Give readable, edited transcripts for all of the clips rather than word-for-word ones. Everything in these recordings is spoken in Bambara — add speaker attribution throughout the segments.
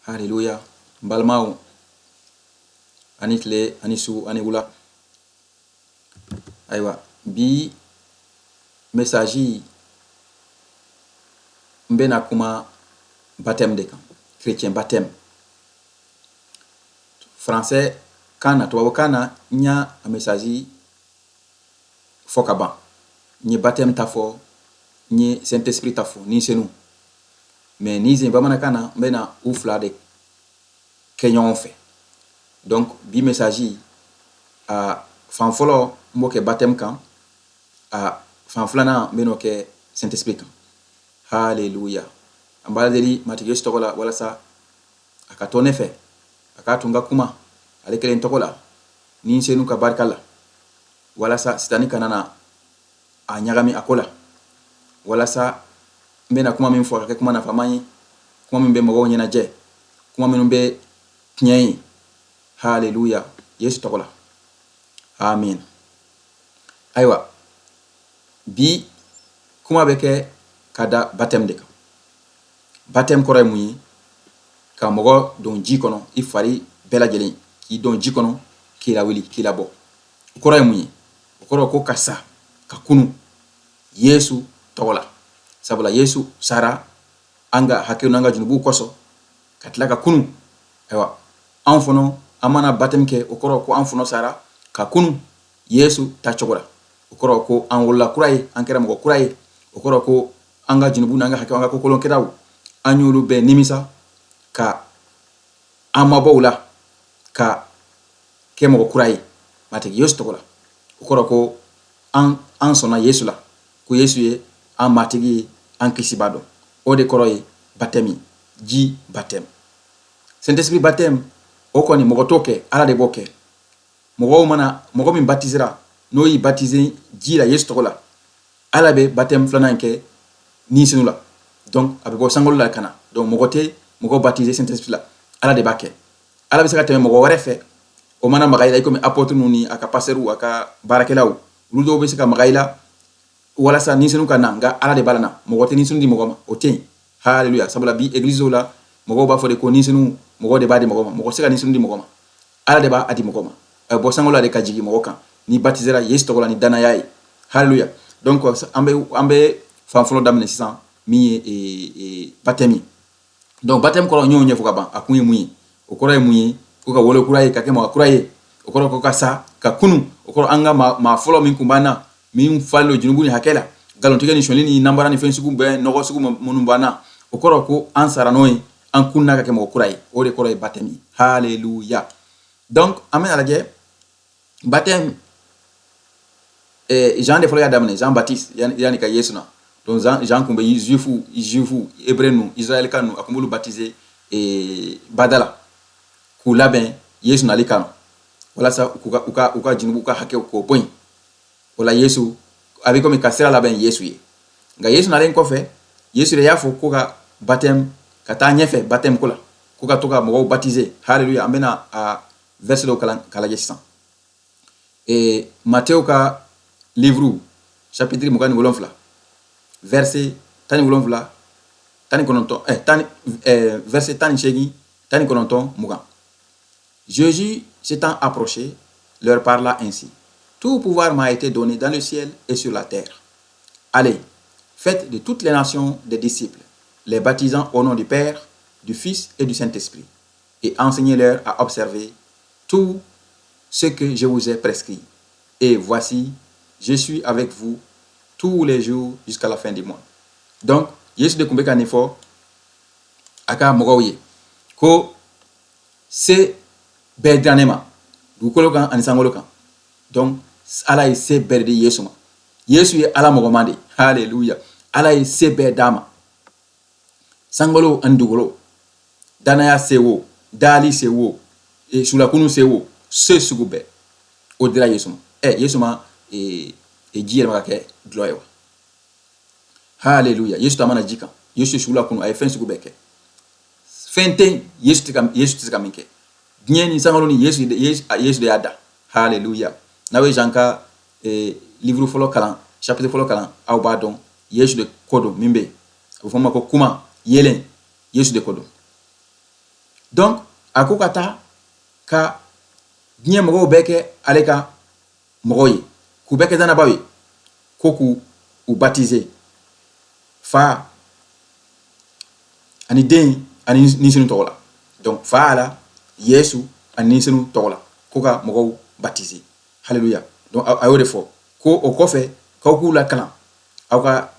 Speaker 1: Haleluya. N balimaw, ani tile, ani su, ani wula. Ayiwa, bi message, n bɛna kuma baptême de kan, chrétien baptême. Français kan na, tubabukan na, n y'a message fɔ ka ban. N ye baptême ta fɔ, n ye Saint Esprit ta fɔ, ni Senu. Mais ni sen bamanankan na, n bɛna u fila de kɛ ɲɔgɔn fɛ. Donc bi message, a fan fɔlɔ, n b'o kɛ baptême kan, a fan filanan, n bɛn'o kɛ Saint Esprit kan. Haleluya. An b'a deli Matigi Yesu tɔgɔ la walasa a ka to ne fɛ, a k'a to n ka kuma ale kelen tɔgɔ la, ni Senu ka barika la, walasa Sitani kana na a ɲagami a ko la, walasa n bɛna kuma min fɔ, a ka kɛ kuma nafama ye, kuma min bɛ mɔgɔw ɲɛnajɛ, kuma minnu bɛ tiɲɛ ye. Haleluya, Yesu tɔgɔ la, amin. Ayiwa, bi kuma bɛ kɛ ka da baptême de kan. Baptême kɔrɔ ye mun ye? Ka mɔgɔ don ji kɔnɔ, i fari bɛɛ lajɛlen k'i don ji kɔnɔ, k'i lawuli, k'i labɔ. O kɔrɔ ye mun ye? O kɔrɔ ko ka sa ka kunu Yesu tɔgɔ la, sabula Yesu sara an ka hakɛw n'an ka junubuw kosɔn ka tila ka kunu. Ayiwa, anw fana, an mana baptême kɛ, o kɔrɔ ko an fana sara ka kunu Yesu ta cogo la. O kɔrɔ ko an wolola kura ye, an kɛra mɔgɔ kura ye. O kɔrɔ ko an ka junubu n'an ka hakɛw, an ka kokolon kɛtaw, an y'olu bɛɛ nimisa ka an mabɔ u la ka kɛ mɔgɔ kura ye Matigi Yesu tɔgɔ la. O kɔrɔ ko an sɔnna Yesu la, ko Yesu ye an Matigi ye, an kisiba dɔn. O de kɔrɔ ye baptême, ji baptême. Saint Esprit baptême, o kɔni mɔgɔ t'o kɛ, Ala de b'o kɛ. Mɔgɔw mana mɔgɔ min batisera, n'o y'i baptisé ji la Yesu tɔgɔ la, Ala bɛ baptême filanan kɛ ni Senu la. Donc a bɛ bɔ sankolo la ka na. Donc mɔgɔ tɛ mɔgɔ baptisé Saint Esprit la, Ala de b'a kɛ. Ala bɛ se ka tɛmɛ mɔgɔ wɛrɛ fɛ, o mana maga i la, i komi apôtre ninnu ni a ka pasteur, a ka baarakɛlaw, olu dɔw bɛ se ka maga i la walasa ni Senu ka na. Nka Ala de b'a la na, mɔgɔ tɛ ni Senu di mɔgɔ ma, o tɛ yen. Haleluya. Sabula bi église la, mɔgɔw b'a fɔ de ko ni Senu, mɔgɔ de b'a di mɔgɔ ma. Mɔgɔ tɛ se ka ni Senu di mɔgɔ ma, Ala de b'a di mɔgɔ ma. A bɛ bɔ sankolo la de ka jigin mɔgɔ kan ni batisera Yesu tɔgɔ la ni danaya ye. Haleluya. Donc an bɛ fan fɔlɔ daminɛ sisan, min ye baptême ye. Donc baptême kɔrɔ, n y'o ɲɛfɔ ka ban. A kun ye mun ye? O kɔrɔ ye mun ye? Ko ka wolo kura ye, ka kɛ mɔgɔ kura ye. O kɔrɔ ko ka sa ka kunu. O kɔrɔ an ka maa fɔlɔ min kun b'an na, min falen don junubu ni hakɛ la, nkalontigɛ ni sonyali ni nanbara ni fɛn sugu bɛɛ, nɔgɔ sugu minnu b'an na, o kɔrɔ ko an sara n'o ye, an kunna ka kɛ mɔgɔ kura ye. O de kɔrɔ ye baptême ye. Haleluya. Donc an bɛna lajɛ baptême. Jean de fɔlɔ y'a daminɛ, Jean Baptiste, yanni ka Yesu na. Donc Jean kun bɛ juifu, hébreu nu, israɛl ka nu, a kun b'olu baptiser bada la k'u labɛn Yesu nali kama, walasa u ka junubu, u ka hakɛw k'o bɔ yen. O la Yesu a bɛ komi ka sira labɛn Yesu ye. Nka Yesu nalen kɔfɛ, Yesu de y'a fɔ ko ka baptême ka taa ɲɛfɛ baptême ko la, ko ka to ka mɔgɔw baptiser. Haleluya. An bɛna a verset dɔw kalan k'a lajɛ sisan. Mateo ka livre, chapitre 27, verset 17, 19, 10, verset 18, 19, 20. Jésus s'étant approché leur parla ainsi: Tout pouvoir m'a été donné dans le ciel et sur la terre. Allez, faites de toutes les nations des disciples, les baptisant au nom du Père, du Fils et du Saint-Esprit, et enseignez-leur à observer tout ce que je vous ai prescrit. Et voici, je suis avec vous tous les jours jusqu'à la fin du monde. Donc, Yesu de kun bɛ ka nin fɔ a ka mɔgɔw ye ko se bɛɛ dira ne ma dugukolo kan ani sankolo kan. Donc Ala ye se bɛɛ de di Yesu ma. Yesu ye Ala mɔgɔman de ye. Haleluya. Ala ye se bɛɛ d'a ma sankolo ani dugukolo, danaya se wo, dali se wo, sulakunu se wo, se sugu bɛɛ o dira Yesu ma. Yesu ma ji yɛlɛma ka kɛ dulɔ ye wa? Haleluya. Yesu taamana ji kan, Yesu su lakunu, a ye fɛn sugu bɛɛ kɛ. Fɛn tɛ Yesu tɛ ka, Yesu tɛ se ka min kɛ. Diɲɛ ni sankolo ni Yesu de, Yesu de y'a da. Haleluya. N'aw ye Jean ka livre fɔlɔ kalan, chapitre fɔlɔ kalan, aw b'a dɔn Yesu de ko don min bɛ yen, a bɛ fɔ o ma ko kuma yeelen. Yesu de ko don. Donc a ko ka taa ka diɲɛ mɔgɔw bɛɛ kɛ ale ka mɔgɔw ye, k'u bɛɛ kɛ dannabaw ye, ko k'u u baptiser Fa ani Den ani Ni Senu tɔgɔ la. Donc Fa Ala, Yesu ani Ni Senu tɔgɔ la, ko ka mɔgɔw baptiser. Haleluya. Donc a y'o de fɔ ko o kɔfɛ k'aw k'u lakalan, aw ka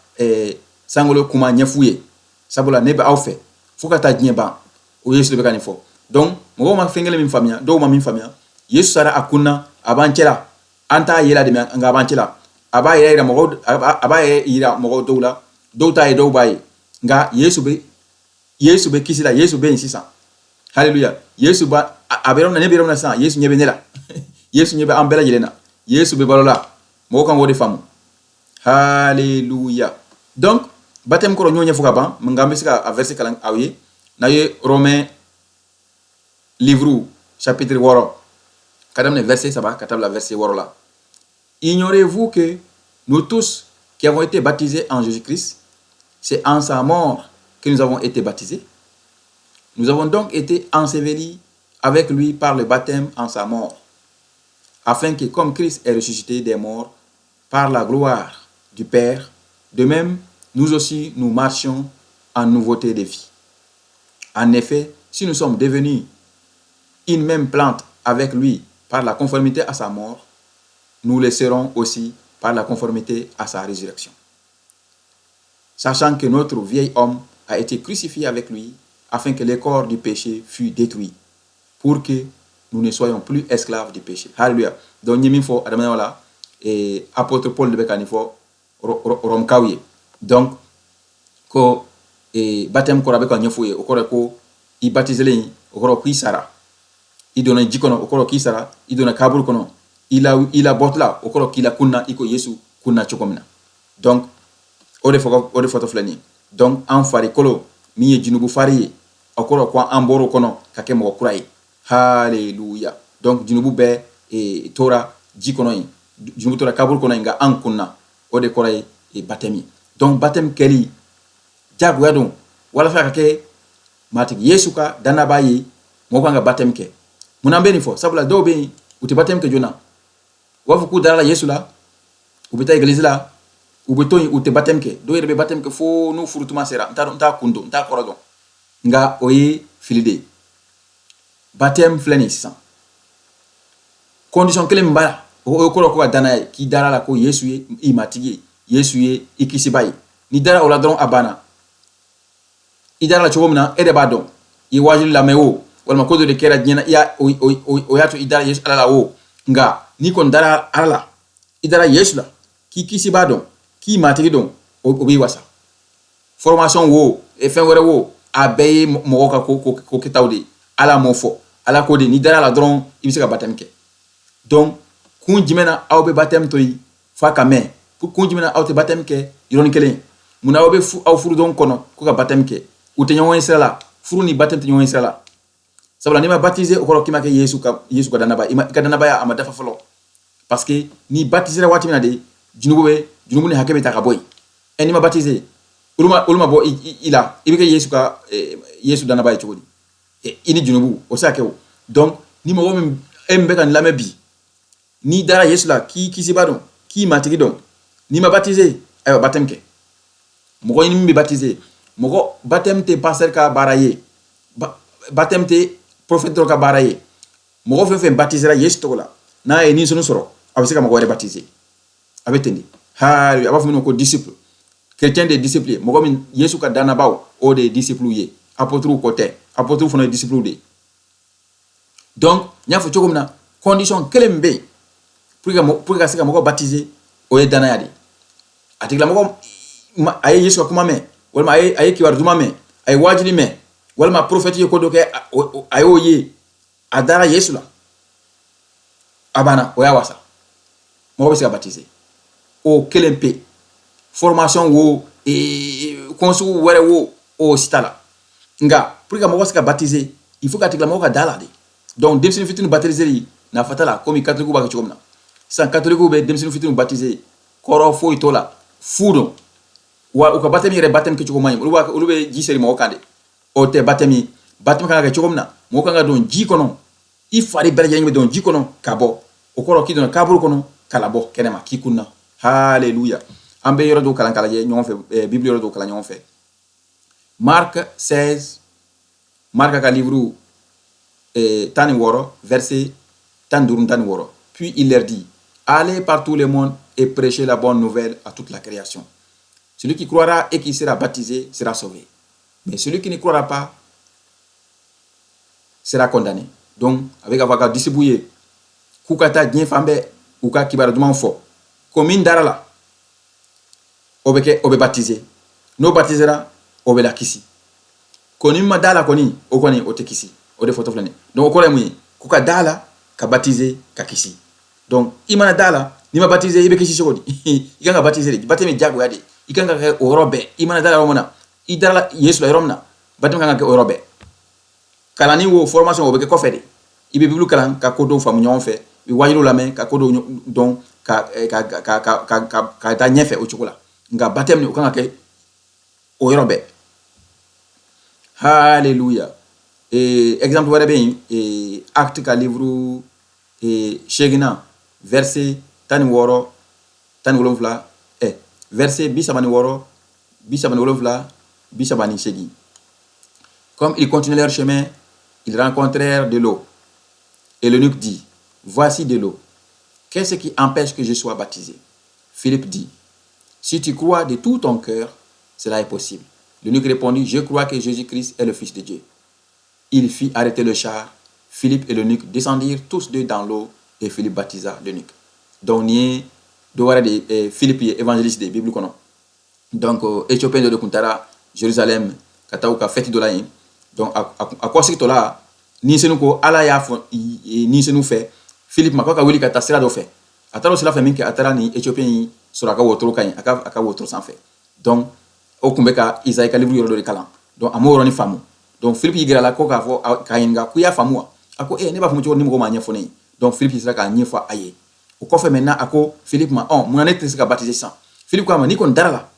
Speaker 1: sankolo kuma ɲɛf'u ye, sabula ne bɛ aw fɛ fo ka taa diɲɛ ban. O Yesu de bɛ ka nin fɔ. Donc mɔgɔw ma fɛn kelen min faamuya, dɔw ma min faamuya, Yesu sara, a kunna, a b'an cɛla. An t'a yela de, nka a b'an cɛla. A b'a yɛrɛ yira mɔgɔw, a b'a yɛrɛ yira mɔgɔw dɔw la, dɔw t'a ye, dɔw b'a ye. Nka Yesu bɛ kisi la. Yesu bɛ yen sisan. Haleluya. Yesu ba a bɛ yɔrɔ min na, ne bɛ yɔrɔ min na sisan, Yesu ɲɛ bɛ ne la, Yesu ɲɛ bɛ an bɛɛ lajɛlen na. Yesu bɛ balo la. Mɔgɔw kan k'o de faamu. Haleluya. Donc baptême kɔrɔ, n y'o ɲɛfɔ ka ban, nka an bɛ se ka a verset kalan aw ye. N'a ye Romain livre chapitre 6 ka daminɛ verset 3 ka taa bila verset 6 la. Ignorez-vous que nous tous qui avons été baptisés en Jésus-Christ, c'est en sa mort que nous avons été baptisés? Nous avons donc été ensevelis avec lui par le baptême en sa mort, afin que comme Christ est ressuscité des morts par la gloire du Père, de même nous aussi nous marchions en nouveauté de vie. En effet, si nous sommes devenus une même plante avec lui par la conformité à sa mort, nous le serons aussi par la conformité à sa résurrection. Sachant que notre vieil homme a été crucifié avec lui, afin que le corps du péché fût détruit, pour que nous ne soyons plus esclaves du péché. Alléluia. Donc, n ye min fɔ adamadenya la, apôtre Paul de bɛ ka nin fɔ Romkaw ye. Donc ko baptême kɔrɔ, a bɛ ka ɲɛfɔ ye, o kɔrɔ ye ko i baptiselen, o kɔrɔ k'i sara. I donna ji kɔnɔ, o kɔrɔ k'i sara. I donna kaburu kɔnɔ, i la bɔtɔla, o kɔrɔ k'i la kunna i ko Yesu kunna cogo min na. Donc o de fɔ, o de fɔtɔ filɛ nin ye. Donc an farikolo min ye junubu fari ye, o kɔrɔ ko an bɔr'o kɔnɔ ka kɛ mɔgɔ kura ye. Haleluya. Donc junubu bɛɛ tora ji kɔnɔ yen, junubu tora kaburu kɔnɔ yen, nka an kunna. O de kɔrɔ ye baptême ye. Donc baptême kɛli jagoya don walasa ka kɛ Matigi Yesu ka dannabaa ye. Mɔgɔ kan ka baptême kɛ. Munna an bɛ nin fɔ? Sabula dɔw bɛ yen, u tɛ baptême kɛ joona. U b'a fɔ k'u dara la Yesu la, u bɛ taa église la, u bɛ to yen, u tɛ baptême kɛ. Dɔw yɛrɛ bɛ baptême kɛ fo n'u furutuma sera. N t'a dɔn, n t'a kun dɔn, n t'a kɔrɔ dɔn, nka o ye fili de ye. Baptême filɛ nin ye sisan, condition kelen min b'a la, o kɔrɔ ko ka danaya ye, k'i dara la ko Yesu ye i Matigi ye, Yesu ye i kisiba ye. N'i dara o la dɔrɔn, a banna. I dara la cogo min na, e de b'a dɔn. I ye wajuli lamɛn o, walima ko dɔ de kɛra diɲɛ na, i y'a o y'a to i dara Yesu Ala la o. Nka n'i kɔni dara Ala la, i dara Yesu la k'i kisiba dɔn, k'i Matigi dɔn, o b'i wasa. Formation wo, fɛn wɛrɛ wo, a bɛɛ ye mɔgɔ ka ko kɛtaw de ye. Ala m'o fɔ. Ala ko de n'i dara la dɔrɔn, i bɛ se ka baptême kɛ. Donc kun jumɛn na aw bɛ baptême to yen f'a ka mɛn? Kun jumɛn na aw tɛ baptême kɛ yɔrɔnin kelen? Munna aw bɛ aw furudenw kɔnɔ ko ka baptême kɛ? U tɛ ɲɔgɔn ye sira la. Furu ni baptême tɛ ɲɔgɔn ye sira la, sabula n'i ma baptisé, o kɔrɔ k'i ma kɛ Yesu ka danaba, i ka danabaya a ma dafa fɔlɔ, parce que n'i baptisé waati min na de, junubu bɛ junubu ni hakɛ bɛ ta ka bɔ yen. Ɛ, n'i ma baptisé, olu ma bɔ i la, i bɛ kɛ Yesu danaba ye cogo di? I ni junubu, o tɛ se ka kɛ o. Donc ni mɔgɔ min, e min bɛ ka nin lamɛn bi, n'i dara Yesu la k'i kisiba dɔn, k'i Matigi dɔn, n'i ma baptisé, ayiwa, baptême kɛ. Mɔgɔ ɲini min bɛ baptisé. Mɔgɔ baptême tɛ pasteur ka baara ye, baptême tɛ prophète dɔ ka baara ye. Mɔgɔ fɛn fɛn baptisera Yesu tɔgɔ la, n'a ye nisɔn sɔrɔ, a bɛ se ka mɔgɔ wɛrɛ baptisé. A bɛ ten de. Hali a b'a fɔ min ma ko disciple chrétien de, disciple ye mɔgɔ min, Yesu ka dannabaw, o de ye disciple ye. Apôtre ko tɛ, apôtre fana ye disciple de ye. Donc n y'a fɔ cogo min na, condition kelen min bɛ yen pour que ka se ka mɔgɔ baptiser, o ye danaya de ye. A tigilamɔgɔ a ye Yesu ka kuma mɛn, walima a ye kibaru duman mɛn, a ye wajuli mɛn, walima prophète ye ko dɔ kɛ, a y'o ye, a dara Yesu la, a banna, o y'a wasa. Mɔgɔ bɛ se ka baptiser o kelen pe. Formation wo, kɔnsugu wɛrɛ wo, o si t'a la. Nka pour que mɔgɔ se ka baptiser, il faut ka tigilamɔgɔ ka da la de. Donc denmisɛnnin fitinin baptiser nafa t'a la, komi catholique b'a kɛ cogo min na sisan. Catholique bɛ denmisɛnnin fitinin baptiser, kɔrɔ foyi t'o la, fu don. Wa u ka baptême yɛrɛ, baptême kɛcogo man ɲi. Olu bɛ ji seri mɔgɔ kan de, o tɛ baptême ye. Baptême kan ka kɛ cogo min na, mɔgɔ Mɔgɔ kan ka don ji kɔnɔ, i fari bɛɛ lajɛlen bɛ don ji kɔnɔ ka bɔ. O kɔrɔ k'i donna kaburu kɔnɔ ka labɔ kɛnɛma k'i kunna. Haleluya! An bɛ yɔrɔ dɔw kalan k'a lajɛ ɲɔgɔn fɛ, Bible yɔrɔ dɔw kalan ɲɔgɔn fɛ. Marc 16, Marc ka livre 16, verset 15, 16. Puis il leur dit: «Allez par tout le monde et prêchez la bonne nouvelle à toute la création. Celui qui croira et qui sera baptisé sera sauvé. Mais celui qui ne croira pas sera condamné.» Donc, a bɛ k'a fɔ a ka disciple ye k'u ka taa diɲɛ fan bɛɛ, u ka kibaru duman fɔ, ko min dara la, o bɛ kɛ, o bɛ baptisé. N'o baptisera, o bɛ lakisi. Ko ni ma da la kɔni, o kɔni o tɛ kisi. O de fɔtɔ filɛ nin ye. Donc o kɔrɔ ye mun ye? K'u ka da la ka baptisé ka kisi. Donc i mana da la, n'i ma baptisé, i bɛ kisi cogo di? I kan ka baptisé de. Baptême ye diyagoya de, i kan ka kɛ o yɔrɔ bɛɛ. I mana da la yɔrɔ min na, i dara Yesu la yɔrɔ min na, baptême kan ka kɛ o yɔrɔ bɛɛ. Kalanni wo, formation, o bɛ kɛ kɔfɛ de. I bɛ Bible kalan ka ko dɔw faamu ɲɔgɔn fɛ, i bɛ wajibiw lamɛn ka ko dɔw dɔn ka taa ɲɛfɛ o cogo la. Nka baptême nin, o kan ka kɛ o yɔrɔ bɛɛ. Haleluya! Exemple wɛrɛ bɛ yen, Acte ka livre seeginnan, verset 16, 17, verset 36, 37, 38. Comme ils continuaient leur chemin, ils rencontrèrent de l'eau. Et l'eunuque dit: «Voici de l'eau. Qu'est-ce qui empêche que je sois baptisé?» Philippe dit: «Si tu crois de tout ton cœur, cela est possible.» L'eunuque répondit: «Je crois que Jésus-Christ est le Fils de Dieu.» Il fit arrêter le char. Philippe et l'eunuque descendirent tous deux dans l'eau et Philippe baptisa l'eunuque. Donc, nin ye dɔ wɛrɛ de ye. Philippe ye évangéliste de ye Bible kɔnɔ. Donc Éthiopien dɔ de tun taara Jérusalem ka taa u ka fête dɔ la yen. Donc a kɔsigitɔ la, Ni Senu ko, Ala y'a fɔ Ni Senu fɛ Philippe ma k'a ka wuli ka taa sira dɔ fɛ. A taara o sira fɛ min kɛ, a taara ni Éthiopien in sɔrɔ a ka wotoro kan yen, a ka wotoro sanfɛ. Donc o tun bɛ ka Isaïe ka livre yɔrɔ dɔ de kalan. Donc a m'o yɔrɔnin faamu. Donc Philippe y'i gɛrɛ a la ko k'a fɔ k'a ɲininka ko i y'a faamu wa? A ko: «E, ne b'a faamu cogo ni mɔgɔ m'a ɲɛfɔ ne ye?» Donc Philippe sera k'a ɲɛfɔ a ye. O kɔfɛ maintenant, a ko Philippe ma: «Ɔ, munna ne tɛ se ka baptiser sisan?» Philippe ko a ma: «N'i kɔni dara la,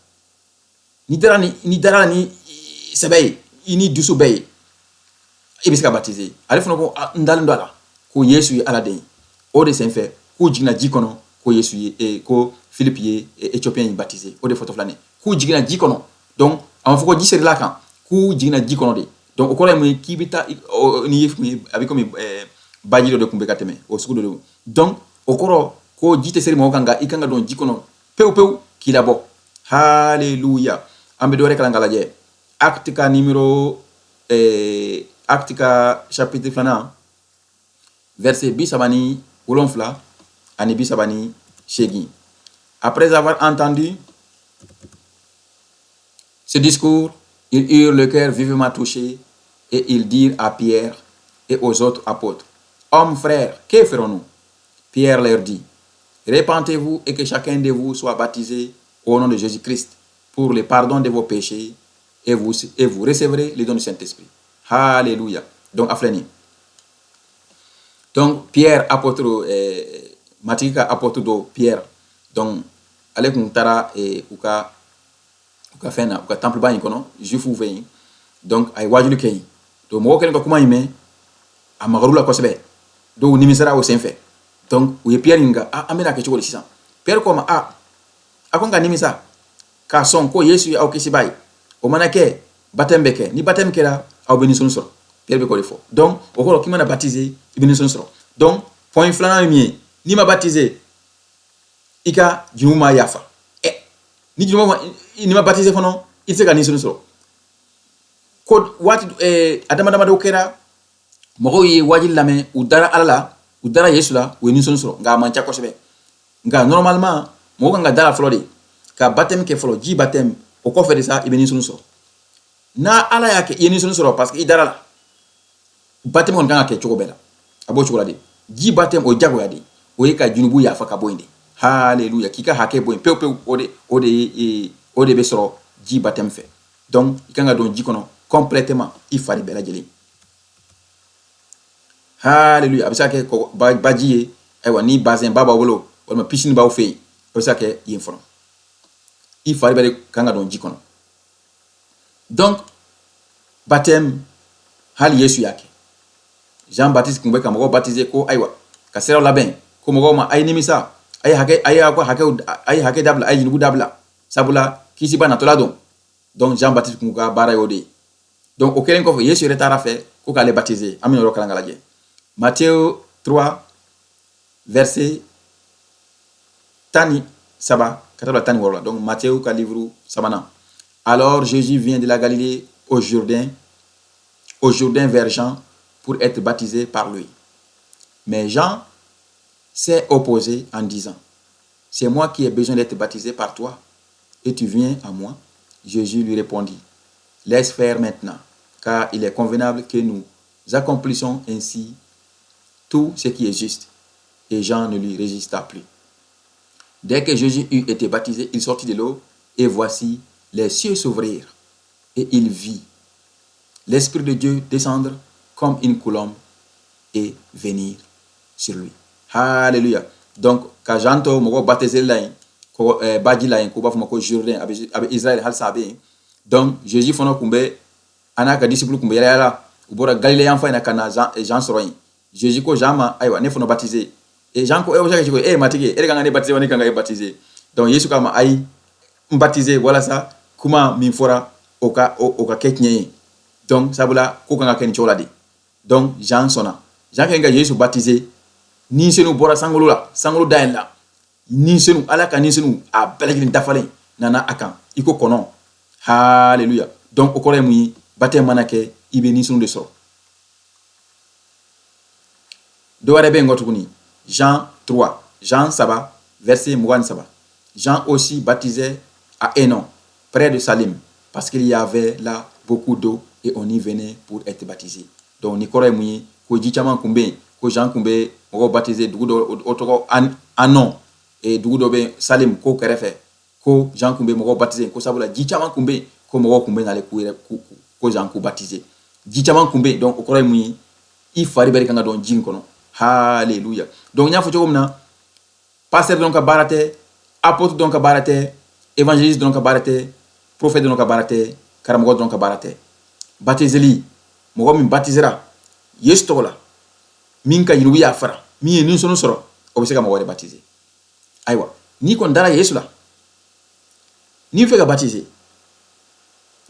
Speaker 1: n'i dara la ni sɛbɛ ye, i ni dusu bɛɛ ye, i bɛ se ka baptiser.» Ale fana ko: «N dalen don a la ko Yesu ye Ala den ye.» O de senfɛ k'u jiginna ji kɔnɔ, ko Yesu ye, ko Philippe ye Éthiopien in baptiser. O de fɔtɔ filɛ nin ye, k'u jiginna ji kɔnɔ. Donc a ma fɔ ko ji serila kan, k'u jiginna ji kɔnɔ de. Donc o kɔrɔ ye mun ye? K'i bɛ taa n'i ye, a bɛ komi baji dɔ de tun bɛ ka tɛmɛ, o sugu dɔ de don. Donc o kɔrɔ ko ji tɛ seri mɔgɔ kan, nka i kan ka don ji kɔnɔ pewu pewu k'i labɔ. Haleluya! An bɛ dɔ wɛrɛ kalan k'a lajɛ. Acte ka numéro, Acte ka chapitre 2, verset 37 ani 38. Après avoir entendu ce discours, ils eurent le cœur vivement touché et ils dirent à Pierre et aux autres apôtres: «Hommes frères, que ferons-nous?» Pierre leur dit: «Répentez-vous et que chacun de vous soit baptisé au nom de Jésus-Christ pour le pardon de vos péchés et vous recevrez le don du Saint-Esprit.» Alléluia. Donc, a filɛ nin. Donc, Pierre, apôtre, Matigi ka apôtre dɔ, Pierre. Donc, ale kun taara u ka fɛn na, u ka temple ba in kɔnɔ, juifw fɛ yen. Donc, a ye wajuli kɛ yen. Donc, mɔgɔw kɛlen ka kuma in mɛn, a magar'u la kosɛbɛ. Dɔw nimisara o senfɛ. Donc, u ye Pierre ɲininka: «Ah, an bɛna kɛ cogo di sisan?» Pierre ko ma: «Ah, a ko n ka nimisa k'a sɔn ko Yesu ye aw kisibaa ye. O mana kɛ, baptême bɛ kɛ. Ni baptême kɛra, aw bɛ nisɔn sɔrɔ.» Pierre bɛ k'o de fɔ. Donc o kɔrɔ k'i mana baptiser, i bɛ nisɔn sɔrɔ. Donc point filanan ye min ye, n'i ma baptiser, i ka jurumu ma yafa. Ɛ, ni jurumu ma, n'i ma baptiser fana, i tɛ se ka nisɔn sɔrɔ. Ko waati a dama damadɔ kɛra, mɔgɔw ye wajibi lamɛn, u dara Ala la, u dara Yesu la, u ye nisɔn sɔrɔ, nka a man ca kosɛbɛ. Nka normalement, mɔgɔ kan ka da la fɔlɔ de ka baptême kɛ fɔlɔ, ji baptême. O kɔfɛ de sa, i bɛ nisɔn sɔrɔ. N'a Ala y'a kɛ i ye nisɔn sɔrɔ parce que i dara la, baptême kɔni kan ka kɛ cogo bɛɛ la. A b'o cogo la de. Ji baptême, o ye jagoya de, o ye ka junubu yafa ka bɔ yen de. Haleluya! K'i ka hakɛ bɔ yen pewu pewu, o de bɛ sɔrɔ ji baptême fɛ. Donc i kan ka don ji kɔnɔ complètement, i fari bɛɛ lajɛlen. Haleluya! A bɛ se ka kɛ baji ye, ayiwa, ni bassin ba b'aw bolo walima piscine b'aw fɛ yen, a bɛ se ka kɛ yen fɔlɔ. I fari bɛɛ de kan ka don ji kɔnɔ. Donc baptême, hali Yesu y'a kɛ. Jean Baptiste tun bɛ ka mɔgɔw baptiser ko ayiwa ka siraw labɛn ko mɔgɔw ma a ye nimisa, a ye hakɛ, a ye aw ka hakɛw, a ye hakɛ dabila, a ye jurumu dabila, sabula kisiba natɔla don. Donc Jean Baptiste kun ka baara y'o de ye. Donc o kɛlen kɔfɛ, Yesu yɛrɛ taara fɛ ko k'ale baptiser. An bɛna yɔrɔ kalan ka lajɛ, Matthieu 3, verset 13 ka taa bila 16 la. Donc Matthieu ka livre sabanan. Alors Jésus vient de la Galilée au Jourdain vers Jean pour être baptisé par lui. Mais Jean s'est opposé en disant: «C'est moi qui ai besoin d'être baptisé par toi, et tu viens à moi?» Jésus lui répondit: «Laisse faire maintenant, car il est convenable que nous accomplissions ainsi tout ce qui est juste.» Et Jean ne lui résista plus. Dès que Jésus eut été baptisé, il sortit de l'eau, et voici, les cieux s'ouvrirent, et il vit l'Esprit de Dieu descendre comme une colombe et venir sur lui. Alléluia. Donc, ka Jean to mɔgɔw baptisé la yen, ko baji la yen, ko b'a fɔ ma ko Jourdain, a bɛ Israël halisa, a bɛ yen. Donc Jésus fana kun bɛ a n'a ka disciple kun bɛ yala yala, u bɔra Galilée yan fan in na ka na Jean sɔrɔ yen. Jésus ko Jean ma: «Ayiwa, ne fana baptisé.» Et Jean ko: «E bɛ se ka cogo e ye matigi ye, e de kan ka ne baptisé wa ne kan ka e baptisé?» Donc Yesu k'a ma: «Ayi, n baptisé walasa kuma min fɔra, o ka kɛ tiɲɛ ye.» Donc sabula ko kan ka kɛ nin cogo la de. Donc Jean sɔnna. Jean kɛ ka Yesu baptisé, ni senu bɔra sankolo la, sankolo dayɛlɛ la, ni senu, Ala ka ni senu a bɛɛ lajɛlen dafalen nana a kan i ko kɔnɔ. Hallelujah. Donc o kɔrɔ ye mun ye? Baptême mana kɛ, i bɛ ni senu de sɔrɔ. Dɔ wɛrɛ bɛ yen kɔ tuguni, Jean 3, Jean 3, verset 23. Jean aussi baptisait à Enon, près de Salim, parce qu'il y avait là beaucoup d'eau et on y venait pour être baptisé. Donc ni kɔrɔ ye mun ye? Ko ji caman kun bɛ yen, ko Jean kun bɛ mɔgɔw baptiser dugu dɔ, o tɔgɔ Anon, dugu dɔ bɛ Salim ko kɛrɛfɛ, ko Jean kun bɛ mɔgɔw baptiser, ko sabula ji caman kun bɛ yen, ko mɔgɔw kun bɛ nale k'u yɛrɛ ko Jean k'u baptiser. Ji caman kun bɛ yen, donc o kɔrɔ ye mun ye? I fari bɛɛ de kan ka dɔn ji in kɔnɔ. Hallelujah. Donc n y'a fɔ cogo min na, pasteur dɔrɔn ka baara tɛ, apôtre dɔrɔn ka baara tɛ, évangéliste dɔrɔn ka baara tɛ, prophète dɔrɔn ka baara tɛ, karamɔgɔ dɔrɔn ka baara tɛ. Baptiseli, mɔgɔ min baptisera Yesu tɔgɔ la, min ka jurumu yafara, min ye nisɔn sɔrɔ, o bɛ se ka mɔgɔ wɛrɛ baptiser. Ayiwa, n'i kɔni dara Yesu la, n'i fɛ ka baptiser,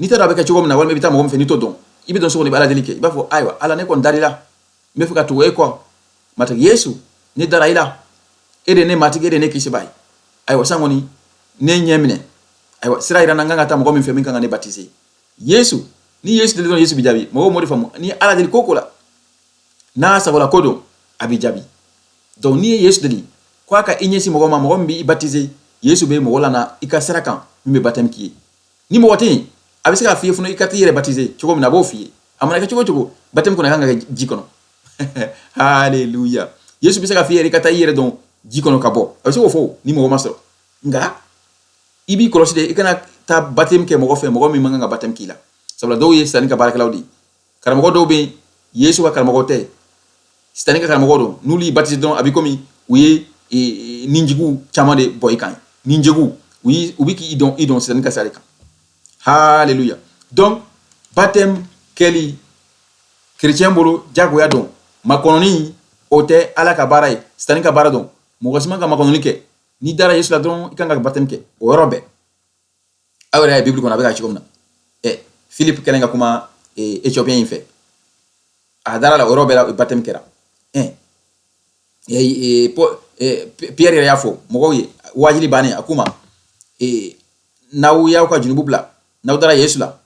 Speaker 1: n'i t'a dɔn a bɛ kɛ cogo min na, walima i bɛ taa mɔgɔ min fɛ, n'i t'o dɔn, i bɛ don so kɔnɔ, i bɛ Ala deli kɛ, i b'a fɔ: «Ayiwa Ala, ne kɔni dar'i la, n bɛ fɛ ka tugu e kɔ. Matigi Yesu, ne dara i la, e de ye ne matigi, e de ye ne kisibaa ye. Ayiwa, sisan kɔni ne ɲɛ minɛ. Ayiwa, sira yira n na, n kan ka taa mɔgɔ min fɛ min kan ka ne baptiser.» Yesu, ni Yesu deli dɔrɔn, Yesu bɛ jaabi. Mɔgɔw m'o de faamu. Ni Ala deli ko ko la, n'a sagola ko don, a bɛ jaabi. Donc n'i ye Yesu deli ko a ka i ɲɛsin mɔgɔ ma, mɔgɔ min b'i baptiser, Yesu bɛ mɔgɔ lana i ka sira kan min bɛ baptême k'i ye. Ni mɔgɔ tɛ yen, a bɛ se k'a f'i ye fana i ka t'i yɛrɛ baptiser cogo min na, a b'o f'i ye. A mana kɛ cogo o cogo, baptême kɔni kan ka kɛ ji kɔnɔ. Hallelujah. Yesu bɛ se k'a f'i yɛrɛ i ka taa i yɛrɛ dɔn ji kɔnɔ ka bɔ, a bɛ se k'o fɔ ni mɔgɔ ma sɔrɔ. Nka i b'i kɔlɔsi de, i kana taa baptême kɛ mɔgɔ fɛ, mɔgɔ min man kan ka baptême k'i la, sabula dɔw ye sitani ka baarakɛlaw de ye. Karamɔgɔ dɔw bɛ yen, Yesu ka karamɔgɔ tɛ, sitani ka karamɔgɔ don. N'olu y'i baptiser dɔrɔn, a bɛ komi u ye ninjugu caman de bɔ i kan, ninjugu u bɛ k'i dɔn, i dɔn sitani ka sira de kan. Hallelujah. Donc baptême kɛli chrétien bolo, jagoya don. Makɔnɔni, o tɛ Ala ka baara ye, sitani ka baara don. Mɔgɔ si man ka makɔnɔni kɛ. N'i dara Yesu la dɔrɔn, i kan ka baptême kɛ o yɔrɔ bɛɛ. Aw yɛrɛ y'a ye Bible kɔnɔ, a bɛ ka cogo min na, Philippe kɛlen ka kuma Éthiopien in fɛ, a dara la, o yɔrɔ bɛɛ la baptême kɛra. Pierre yɛrɛ y'a fɔ mɔgɔw ye wajuli bannen, a k'u ma: «N'aw y'aw ka jurumu bila, n'aw dara Yesu la,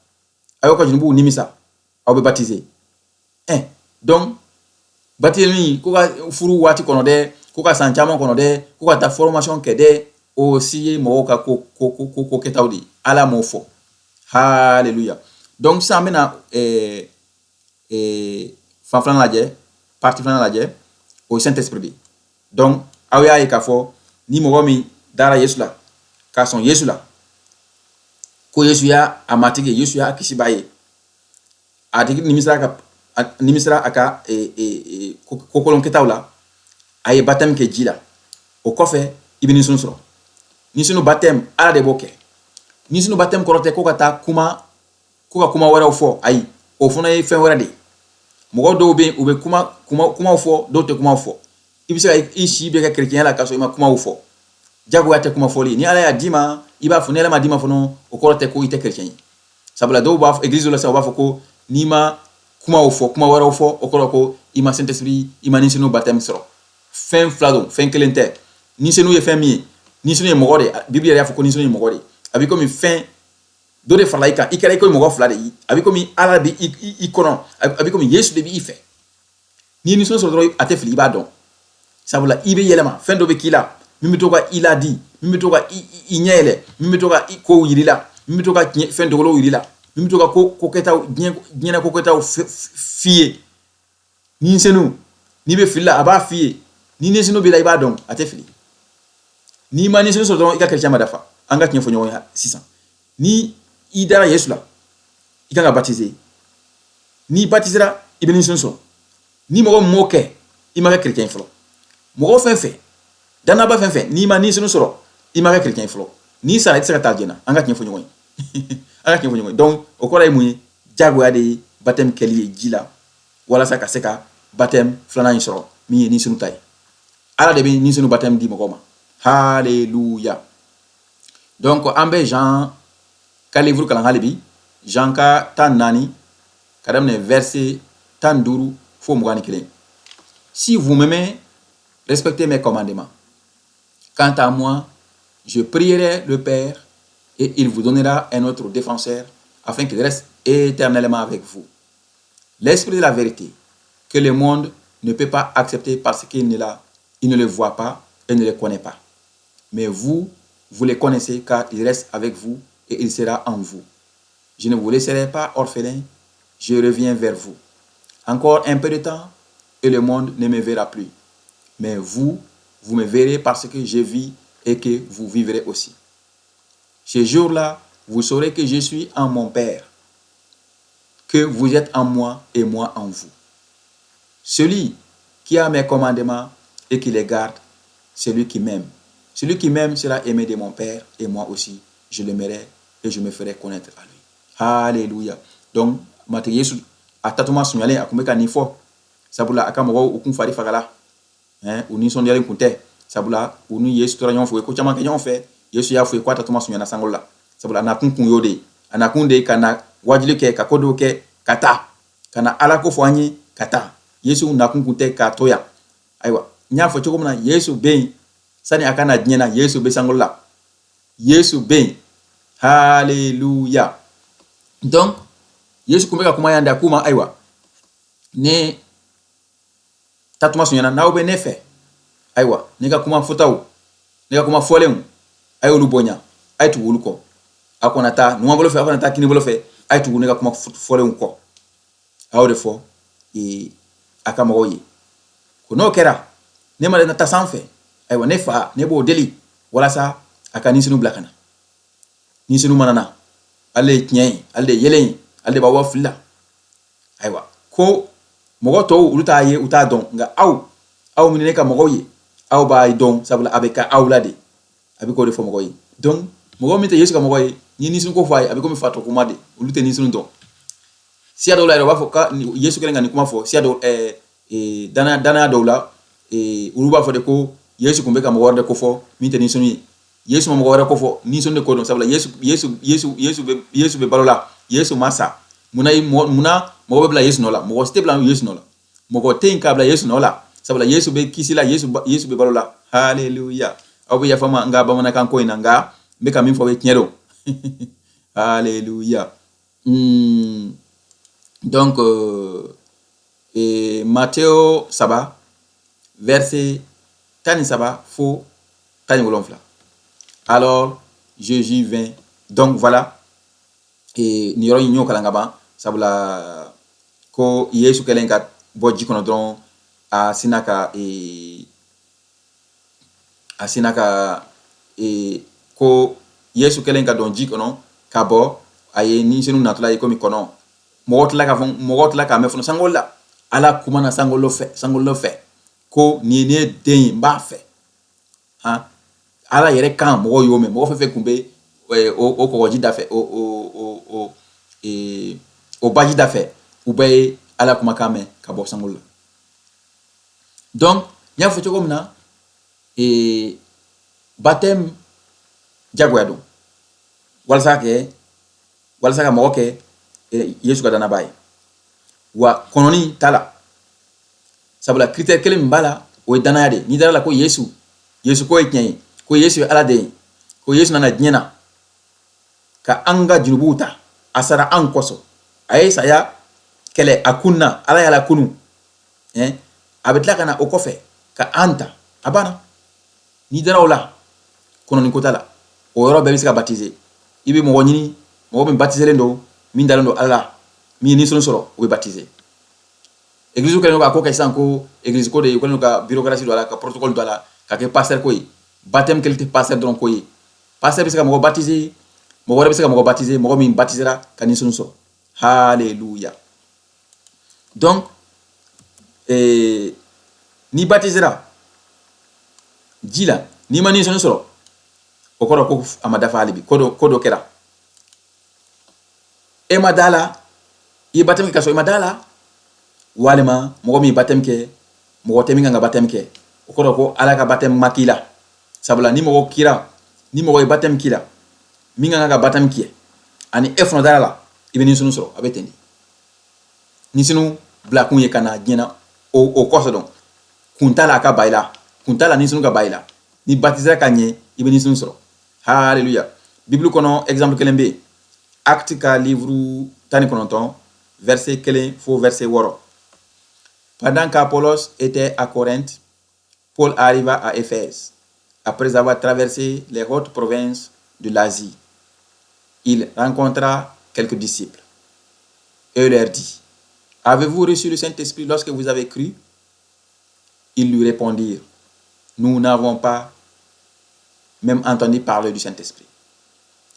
Speaker 1: aw y'aw ka jurumuw nimisa, aw bɛ baptiser.» Donc baptême ko ka furu waati kɔnɔ dɛ, ko ka san caman kɔnɔ dɛ, ko ka taa formation kɛ dɛ, o si ye mɔgɔw ka ko ko ko ko kɛtaw de ye. Ala m'o fɔ. Hallelujah. Donc sisan an bɛna fan filanan lajɛ, partie filanan lajɛ, o ye Saint Esprit de ye. Donc aw y'a ye k'a fɔ ni mɔgɔ min dara Yesu la, ka sɔn Yesu la, ko Yesu y'a a matigi ye, Yesu y'a kisibaa ye, a tigi nimisara ka nimisara a ka kokolon kɛtaw la, a ye baptême kɛ ji la, o kɔfɛ i bɛ nisɔn sɔrɔ. Nisɔn baptême, Ala de b'o kɛ. Nisɔn baptême kɔrɔ tɛ ko ka taa kuma, ko ka kuma wɛrɛw fɔ. Ayi, o fana ye fɛn wɛrɛ de ye. Mɔgɔ dɔw bɛ yen, u bɛ kuma kuma kumaw fɔ, dɔw tɛ kumaw fɔ. I bɛ se ka i si bɛɛ kɛ chrétien la k'a sɔrɔ i ma kumaw fɔ. Jagoya tɛ kuma fɔli. Ni Ala y'a d'i ma, i b'a fɔ. Ni Ala ma d'i ma fana, o kɔrɔ tɛ ko i tɛ chrétien ye. Sabula dɔw b'a fɔ église la sisan, u b'a fɔ ko n'i ma kumaw fɔ, kuma wɛrɛw fɔ, o kɔrɔ ko i ma Saint-Esprit, i ma Ni Senu baptême sɔrɔ. Fɛn fila don, fɛn kelen tɛ. Ni Senu ye fɛn min ye, Ni Senu ye mɔgɔ de ye. Bible yɛrɛ y'a fɔ ko Ni Senu ye mɔgɔ de ye. A bɛ komi fɛn dɔ de farala i kan, i kɛra i komi mɔgɔ fila de ye. A bɛ komi Ala bɛ i kɔnɔ, a bɛ komi Yesu de bɛ i fɛ. N'i ye Ni Senu sɔrɔ dɔrɔn, a tɛ fili, i b'a dɔn. Sabula i bɛ yɛlɛma, fɛn dɔ bɛ k'i la min bɛ to ka i ladi, min bɛ to ka i ɲɛ yɛlɛ, min bɛ to ka i kow yir'i la, min bɛ to ka tiɲɛ fɛn dogolenw yir'i la, min bɛ to ka ko kɛtaw, diɲɛ diɲɛna ko kɛtaw f'i ye. Ni Senu, n'i bɛ fili la, a b'a f'i ye. Ni Ni Senu b'i la, i b'a dɔn, a tɛ fili. N'i ma Ni Senu sɔrɔ dɔrɔn, i ka chrétien ma dafa. An ka tiɲɛ fɔ ɲɔgɔn ye sisan. Ni i dara Yesu la, i kan ka baptiser. N'i baptisera, i bɛ Ni Senu sɔrɔ. Ni mɔgɔ min m'o kɛ, i ma kɛ chrétien fɔlɔ. Mɔgɔ fɛn fɛn, danaba fɛn fɛn, n'i ma Ni Senu sɔrɔ, i ma kɛ chrétien fɔlɔ. N'i sara, i tɛ se ka taa alijana. An ka tiɲɛ fɔ ɲɔgɔn ye, an ka tiɲɛ fɔ ɲɔgɔn ye. Donc o kɔrɔ ye mun ye? Jagoya de ye baptême kɛli ye ji la, walasa ka se ka baptême filanan in sɔrɔ, min ye Ni Senu ta ye. Ala de bɛ Ni Senu baptême di mɔgɔw ma. Haleluya. Donc an bɛ Jean ka livre kalan hali bi, Jean ka 14, ka daminɛ verset 15 fo 21. Si vous m'aimez, respectez mes commandements. Quant à moi, je prierai le Père et il vous donnera un autre défenseur afin qu'il reste éternellement avec vous. L'Esprit de la vérité, que le monde ne peut pas accepter parce qu'il ne le voit pas et ne le connaît pas. Mais vous, vous le connaissez car il reste avec vous et il sera en vous. Je ne vous laisserai pas orphelin, je reviens vers vous. Encore un peu de temps et le monde ne me verra plus. Mais vous, vous me verrez parce que je vis et que vous vivrez aussi. Ce jour-là, vous saurez que je suis en mon Père, que vous êtes en moi et moi en vous. Celui qui a mes commandements et qui les garde, c'est lui qui m'aime. Celui qui m'aime sera aimé de mon Père et moi aussi, je l'aimerai et je me ferai connaître à lui. Alléluia. Donc, Matigi Yesu a tatuma sunyalen, a kun bɛ ka nin fɔ, sabula a ka mɔgɔw, u kun fari fagala, u nisɔndiyalen kun tɛ, sabula u ni Yesu tora ɲɔgɔn fɛ, u ye ko caman kɛ ɲɔgɔn fɛ. Yesu y'a fɔ ye ko a tatuma sunyana sankolo la, sabula a nakun kun y'o de ye. A nakun de ye ka na wajuli kɛ, ka ko dɔw kɛ, ka taa ka na Ala ko fɔ an ye ka taa. Yesu nakun kun tɛ k'a to yan. Ayiwa, n y'a fɔ cogo min na, Yesu bɛ yen sani a ka na diɲɛ na. Yesu bɛ sankolo la, Yesu bɛ yen. Haleluya. Donc Yesu kun bɛ ka kuma yan de. A k'u ma: ayiwa, ne tatuma sunyana, n'aw bɛ ne fɛ, ayiwa, ne ka kuma fɔtaw, ne ka kuma fɔlenw, a y'olu bonya, a ye tugu olu kɔ. A kana taa numan bolo fɛ, a kana taa kini bolo fɛ, a ye tugu ne ka kuma fɔlenw kɔ. A y'o de fɔ a ka mɔgɔw ye ko n'o kɛra, ne ma na taa sanfɛ, ayiwa, ne fa, ne b'o deli walasa a ka Ni Senu bila ka na. Ni Senu mana na, ale ye tiɲɛ ye, ale de ye yelen ye, ale de b'aw bɔ fili la. Ayiwa, ko mɔgɔ tɔw, olu t'a ye, u t'a dɔn, nka aw, aw minnu ne ka mɔgɔw ye, aw b'a dɔn, sabula a bɛ kɛ aw la de. A bɛ k'o de fɔ mɔgɔw ye. Donc mɔgɔ min tɛ Yesu ka mɔgɔ ye, ni Ni Senu ko fɔ a ye, a bɛ komi fatɔ kuma de. Olu tɛ Ni Senu dɔn. Siya dɔw la yɛrɛ, u b'a fɔ ka Yesu kɛlen ka nin kuma fɔ, siya dɔw danaya danaya dɔw la, olu b'a fɔ de ko Yesu kun bɛ ka mɔgɔ wɛrɛ de ko fɔ min tɛ Ni Senu ye. Yesu ma mɔgɔ wɛrɛ ko fɔ, Ni Senu de ko don, sabula Yesu bɛ balo la, Yesu ma sa. Munna, munna mɔgɔ bɛ bila Yesu nɔ la? Mɔgɔ si tɛ bila Yesu nɔ la. Mɔgɔ tɛ yen k'a bila Yesu nɔ la, sabula Yesu bɛ kisi la, Yesu bɛ balo la. Haleluya. Aw bɛ yafa ma n ka bamanankan ko in na, nka n bɛ ka min fɔ, o ye tiɲɛ don. Haleluya. Donc Matthieu 3, verset 13 fo 17. Alors Jésus vint. Donc voilà, et nin yɔrɔ in, y'o kalan ka ban, sabula ko Yesu kɛlen ka bɔ ji kɔnɔ dɔrɔn, a sina ka ko Yesu kɛlen ka don ji kɔnɔ ka bɔ, a ye Ni Senu natɔla ye komi kɔnɔ. Mɔgɔ tila ka fɔ, mɔgɔ tila k'a mɛn fɔlɔ sankolo la. Ala kumana sankolo fɛ, sankolo fɛ, ko nin ye ne den ye, n b'a fɛ. Han, Ala yɛrɛ kan, mɔgɔw y'o mɛn. Mɔgɔ fɛn fɛn kun bɛ o kɔgɔji da fɛ, o baji da fɛ, u bɛɛ ye Ala kumakan mɛn ka bɔ sankolo la. Donc n y'a fɔ cogo min na, baptême jagoya don walasa ka mɔgɔ kɛ Yesu ka danaba ye. Wa kɔnɔni t'a la, sabula critère kelen min b'a la, o ye danaya de. N'i dara la ko Yesu ko ye tiɲɛ ye, ko Yesu ye Ala den ye, ko Yesu nana diɲɛ na ka an ka jurubuw ta, a sara an kosɔn, a ye saya kɛlɛ, a kunna, Ala y'a lakunu, a bɛ tila ka na o kɔfɛ ka an ta, a banna. N'i dara o la, kɔnɔni ko t'a la, o yɔrɔ bɛɛ bɛ se ka baptiser. I bɛ mɔgɔ ɲini, mɔgɔ min baptiselen don, min dalen don Ala la, min ye nisɔn sɔrɔ, o bɛ baptiser. Église kɛlen don ka ko kɛ sisan ko église ko de ye, u kɛlen don ka bureaucratie don a la, ka protocole don a la, ka kɛ pasteur ko ye. Baptême kɛli tɛ pasteur dɔrɔn ko ye. Pasteur bɛ se ka mɔgɔ baptiser, mɔgɔ wɛrɛ bɛ se ka mɔgɔ baptiser, mɔgɔ min baptisera ka nisɔn sɔrɔ. Hallelujah. Donc n'i baptisera ji la, n'i ma nisɔn sɔrɔ, o kɔrɔ ko a ma dafa hali bi, ko dɔ kɛra, e ma da la. I ye baptême kɛ ka sɔrɔ i ma da la, walima mɔgɔ min ye baptême kɛ, mɔgɔ tɛ min kan ka baptême kɛ, o kɔrɔ ko Ala ka baptême ma k'i la. Sabula ni mɔgɔ kira, ni mɔgɔ ye baptême k'i la, min kan ka baptême kɛ, ani e fana dara la, i bɛ nisɔn sɔrɔ. A bɛ ten de. Nisɔn bila kun ye ka na diɲɛ na, o kɔsɔn dɔn kun t'a la a ka ba i la, kun t'a la nisɔn ka ba i la. Ni baptisera ka ɲɛ, i bɛ nisɔn sɔrɔ. Hallelujah. Bible kɔnɔ, exemple kelen bɛ yen, Acte ka livre 19, verset 1 fo verset 6. Pendant qu'Apollos était à Corinthe, Paul arriva à Éphèse. Après avoir traversé les hautes provinces de l'Asie, il rencontra quelques disciples et leur dit: «Avez-vous reçu le Saint-Esprit lorsque vous avez cru?» Ils lui répondirent: «Nous n'avons pas même entendu parler du Saint-Esprit.»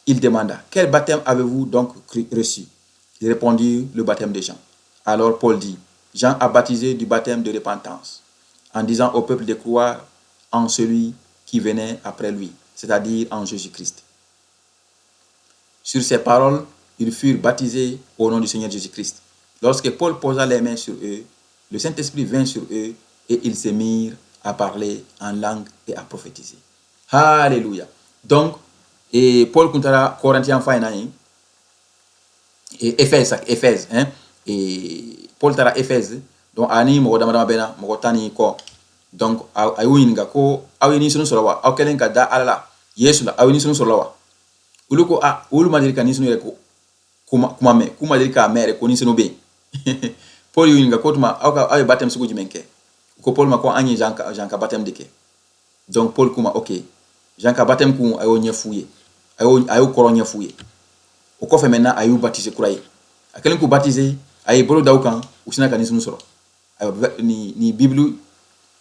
Speaker 1: Il demanda: «Quel baptême avez-vous donc reçu?» Ils répondirent: «Le baptême de Jean.» Alors Paul dit: «Jean a baptisé du baptême de repentance, en disant au peuple de croire en celui qui venait après lui, c'est-à-dire en Jésus-Christ.» Sur ces paroles, ils furent baptisés au nom du Seigneur Jésus-Christ. Lorsque Paul posa les mains sur eux, le Saint-Esprit vint sur eux et ils se mirent à parler en langue et à prophétiser. Alléluia. Donc, et Paul kun taara Corinthe fan in na yen, et Éphèse, Éphèse, hein, et Paul taara Éphèse. Donc ani mɔgɔ dama dama bɛ na, mɔgɔ 10 ni kɔ. Donc a y'u ɲininka ko aw ye nisɔn sɔrɔ wa? Aw kɛlen ka da Ala la, Yesu la, aw ye nisɔn sɔrɔ wa? Olu ko a olu ma deli ka nisɔn yɛrɛ ko kuma mɛn, k'u ma deli k'a mɛn yɛrɛ ko nisɔn bɛ yen. Paul y'u ɲininka ko tuma aw ka aw ye baptême sugu jumɛn kɛ? U ko Paul ma ko an ye Jean ka baptême de kɛ. Donc Paul k'u ma ok, Jean ka baptême kun, a y'o ɲɛf'u ye, a y'o kɔrɔ ɲɛf'u ye. O kɔfɛ maintenant, a y'u baptiser kura ye. A kɛlen k'u baptiser, a ye bolo da u kan, u sina ka nisɔn sɔrɔ. Ayiwa, ni Bible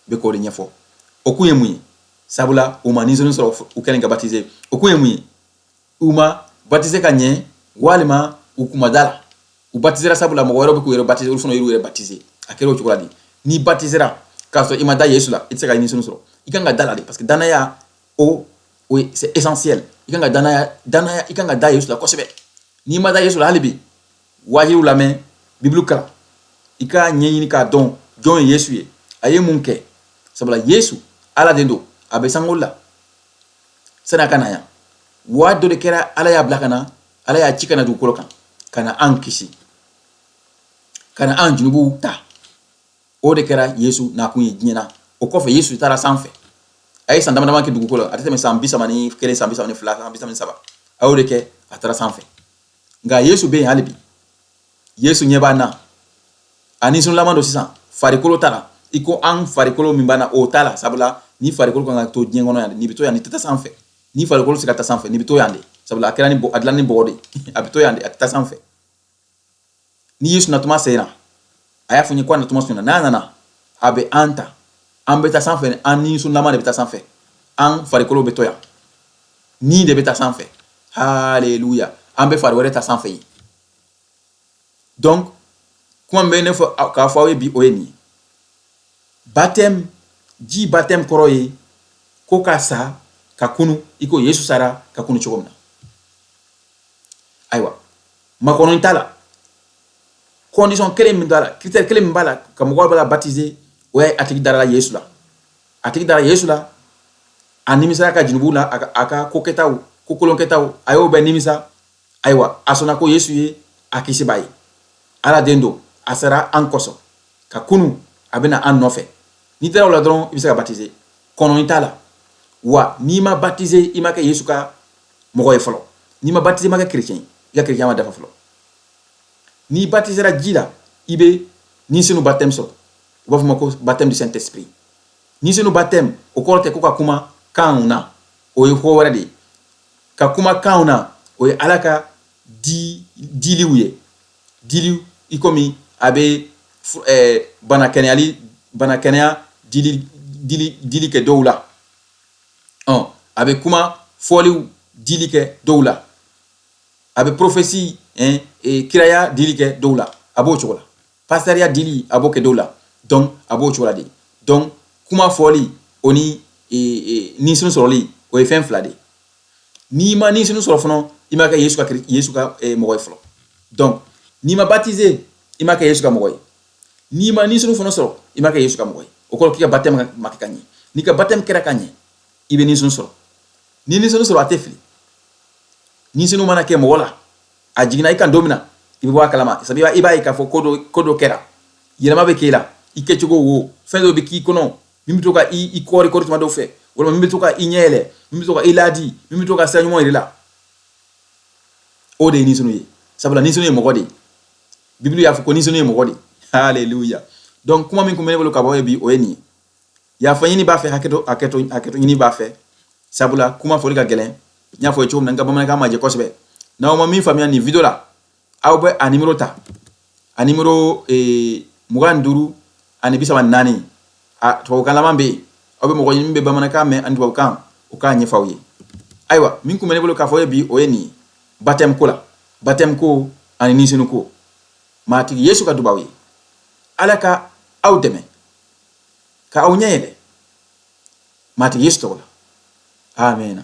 Speaker 1: bɛ k'o de ɲɛfɔ. O kun ye mun ye? Sabula u ma nisɔn sɔrɔ u kɛlen ka baptiser. O kun ye mun ye? U ma baptiser ka ɲɛ, walima u kun ma da la. U baptisera sabula mɔgɔ wɛrɛw bɛ k'u yɛrɛ baptiser, olu fana y'u yɛrɛ baptiser. A kɛra o cogo la de. N'i baptisera k'a sɔrɔ i ma da Yesu la, i tɛ se ka nisɔn sɔrɔ. I kan ka da la de, parce que danaya o c'est essentiel. I kan ka danaya, i kan ka da Yesu la kosɛbɛ. N'i ma da Yesu la hali bi, wajibiw lamɛn, Bible kalan, i k'a ɲɛɲini k'a dɔn jɔn ye Yesu ye, a ye mun kɛ. Sabula Yesu Ala den don, a bɛ sankolo la sani a ka na yan. Waati dɔ de kɛra, Ala y'a bila ka na, Ala y'a ci ka na dugukolo kan ka na an kisi, ka na an junubuw ta. O de kɛra Yesu nakun ye diɲɛ na. O kɔfɛ, Yesu taara sanfɛ. A ye san dama dama kɛ dugukolo, a tɛ tɛmɛ san 31, san 32, san 33, a y'o de kɛ, a taara sanfɛ. Nka Yesu bɛ yen hali bi. Yesu ɲɛ b'an na, a nisɔnlama don sisan. Farikolo ta la, i ko an farikolo min b'an na, o t'a la. Sabula ni farikolo kan ka to diɲɛ kɔnɔ yan, nin bɛ to yan, nin tɛ taa sanfɛ. Ni farikolo se ka taa sanfɛ, nin bɛ to yan de, sabula a kɛra ni a dilan ni bɔgɔ de, a bɛ to yan de, a tɛ taa sanfɛ. Ni Yesu natuma sera, a y'a fɔ n ye ko a natuma sera, n'a nana, a bɛ an ta, an bɛ taa sanfɛ. An nisɔnlama de bɛ taa sanfɛ, an farikolo bɛ to yan, ni de bɛ taa sanfɛ. Haleluya. An bɛ fari wɛrɛ ta sanfɛ yen. Donc kuma min bɛ ne fɔ k'a fɔ aw ye bi, o ye nin ye: baptême, ji baptême kɔrɔ ye ko ka sa ka kunu i ko Yesu sara ka kunu cogo min na. Ayiwa, makɔnɔ t'a la. Condition kelen min b'a la, critère kelen min b'a la ka mɔgɔw b'a la baptiser, o ye a tigi dara Yesu la. A tigi dara Yesu la, a nimisara ka junubu la, a ka ko kɛtaw, ko kolon kɛtaw, a y'o bɛɛ nimisa. Ayiwa, a sɔnna ko Yesu ye a kisibaa ye, Ala den don, a sara an kosɔn ka kunu, a bɛna an nɔfɛ. N'i taara o la dɔrɔn, i bɛ se ka baptiser, kɔnɔni t'a la. Wa n'i ma baptiser, i ma kɛ Yesu ka mɔgɔ ye fɔlɔ. N'i ma baptiser, i ma kɛ chrétien ye, i ka chrétien ma dafa fɔlɔ. N'i baptisera ji la, i bɛ Ni Senu baptême sɔrɔ, u b'a fɔ ma ko baptême du Saint Esprit. Ni Senu baptême, o kɔrɔ tɛ ko ka kuma kanw na, o ye ko wɛrɛ de ye. Ka kuma kanw na, o ye Ala ka di diliw ye, diliw i komi a bɛ bana kɛnɛyali, bana kɛnɛya dili dili dili kɛ dɔw la. Ɔ a bɛ kuma fɔliw dili kɛ dɔw la, a bɛ prophétie, kiraya dili kɛ dɔw la, a b'o cogo la. Pasitɛriya dili, a b'o kɛ dɔw la. Donc a b'o cogo la de. Donc kuma fɔli, o ni Ni Senu sɔrɔli, o ye fɛn fila de ye. N'i ma Ni Senu sɔrɔ fɔlɔ, i ma kɛ Yesu ka mɔgɔ ye fɔlɔ. Donc n'i ma baptisé, i ma kɛ Yesu ka mɔgɔ ye. N'i ma Ni Senu fana sɔrɔ, i ma kɛ Yesu ka mɔgɔ ye. O kɔrɔ k'i ka baptême ma kɛ ka ɲɛ. N'i ka baptême kɛra ka ɲɛ, i bɛ Ni Senu sɔrɔ. Ni Ni Senu sɔrɔ, a tɛ fili. Ni Senu mana kɛ mɔgɔ la, a jiginna i kan don min na, i bɛ bɔ a kalama, sabu i b'a ye k'a fɔ ko dɔ kɛra, yɛlɛma bɛ k'e la, i kɛcogo wo, fɛn dɔ bɛ k'i kɔnɔ min bɛ to ka i kɔri kɔri tuma dɔw fɛ, walima min bɛ to ka i ɲɛ yɛlɛ, min bɛ to ka i laadi, min bɛ to ka sira ɲuman yir'i la. O de ye Ni Senu ye, sabula Ni Senu ye mɔgɔ de ye. Bibulu y'a fɔ ko Ni Senu ye mɔgɔ de ye. Haleluya! Donc kuma min kun bɛ ne bolo ka bɔ ye bi, o ye nin ye. Yafa ɲini b'a fɛ, hakɛto, hakɛto, hakɛto ɲini b'a fɛ, sabula kuma fɔli ka gɛlɛn. N y'a fɔ ye cogo min na, n ka bamanankan ma jɛ kosɛbɛ. N'aw ma min faamuya nin vidéo la, aw bɛ a numéro ta, a numéro 25 ani 34, a tubabukan laban bɛ yen. Aw bɛ mɔgɔ ɲini min bɛ bamanankan mɛn ani tubabukan, o k'a ɲɛfɔ aw ye. Ayiwa, min kun bɛ ne bolo k'a fɔ ye bi, o ye nin ye baptême ko la, baptême ko ani Ni Senu ko. Matigi Yesu ka dubaw ye. Ala ka aw dɛmɛ ka aw ɲɛ yɛlɛ Matigi Yesu tɔgɔ la, amina.